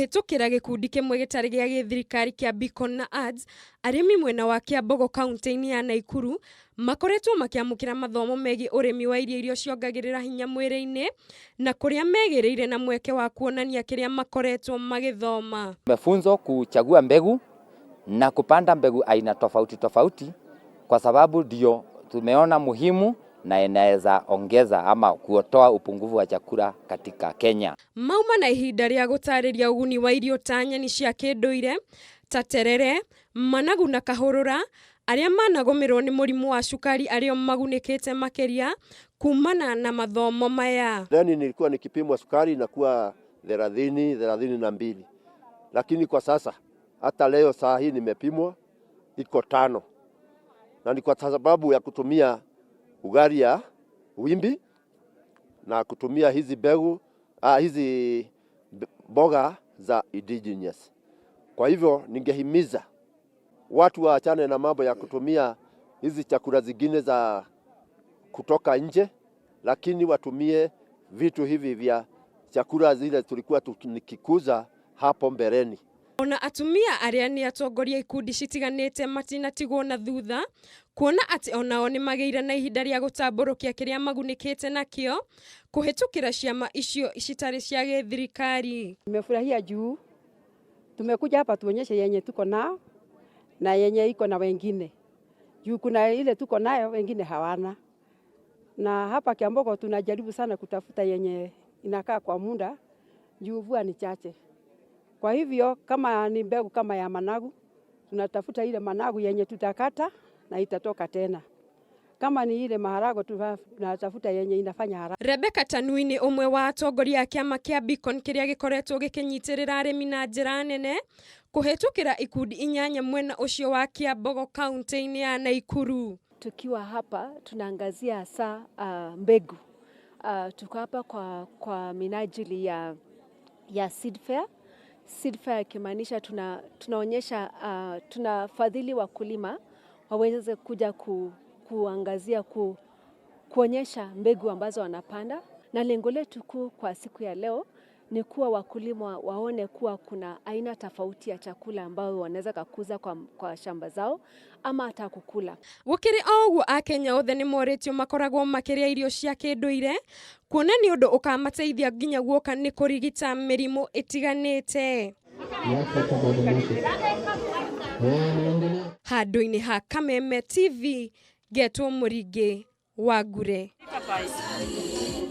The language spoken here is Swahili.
Kũhĩtũkĩra gĩkundi kĩmwe gĩtarĩ gĩa gĩthirikari kĩa Beacon na Ads, arĩmi mwena wa Kiambogo kaunti-inĩ ya Naikuru makoretwo makĩamũkĩra mathomo megiĩ ũrĩmi wa irio iria ciongagĩrĩra hinya mwĩrĩ-inĩ na kũrĩa megĩrĩire na mweke wa kuonania kĩrĩa makoretwo magĩthoma. Tumefunzwa kuchagua mbegu na kupanda mbegu aina tofauti tofauti, kwa sababu ndio tumeona muhimu na inaweza ongeza ama kuotoa upungufu wa chakula katika Kenya. Mauma na ihinda rĩa gũtarĩria ũguni wa irio ta nyeni cia kĩndũire ta terere, managu na kahũrũra arĩa managũmĩrwo nĩ mũrimũ wa cukari arĩo magunĩkĩte makĩria kumana na mathomo maya. Then nilikuwa nikipimwa sukari inakuwa 30, 32, lakini kwa sasa hata leo saa hii nimepimwa iko 5, na ni kwa sababu ya kutumia ugali ya wimbi na kutumia hizi mbegu, hizi mboga za indigenous. Kwa hivyo ningehimiza watu waachane na mambo ya kutumia hizi chakula zingine za kutoka nje, lakini watumie vitu hivi vya chakula zile tulikuwa tukikuza hapo mbeleni. Ona atumia arĩa nĩ atongoria ikundi citiganĩte matinatigwo na thutha kuona atĩ onao nĩ magĩire na ihinda rĩa gũtambũrũkia kĩrĩa magunĩkĩte nakĩo kũhĩtũkĩra ciama icio citarĩ cia gĩthirikari. Nimefurahia juu tumekuja hapa tuonyeshe yenye tuko nao na yenye iko na wengine, juu kuna ile tuko nayo wengine hawana, na hapa Kiambogo tunajaribu sana kutafuta yenye inakaa kwa muda juu mvua ni chache. Kwa hivyo kama ni mbegu kama ya managu, tunatafuta ile managu yenye tutakata na itatoka tena. Kama ni ile maharago tunatafuta yenye inafanya haraka. Rebecca Tanui nĩ ũmwe wa atongoria a kĩama kĩa Beacon kĩrĩa gĩkoretwo gĩkĩnyitĩrĩra arĩmi na njĩra nene kũhĩtũkĩra ikundi 8 mwena ũcio wa Kiambogo kaunti-inĩ ya Naikuru. Tukiwa hapa tunaangazia hasa mbegu. Tuko hapa kwa minajili ya seed fair. Seed fair ikimaanisha tunaonyesha tunafadhili wakulima waweze kuja kuangazia kuonyesha mbegu ambazo wanapanda, na lengo letu kuu kwa siku ya leo ni kuwa wakulima waone kuwa kuna aina tofauti ya chakula ambayo wanaweza kukuza kwa shamba zao ama hata kukula. Gũkĩrĩ o ũguo Akenya othe nĩ morĩtio makoragwo makĩrĩa irio cia kĩndũire kuona nĩ ũndũ ũkamateithia nginya guoka nĩ kũrigita mĩrimũ ĩtiganĩte. Handũ-inĩ ha Kameme TV, ngetwo Mũringĩ wa Ngure.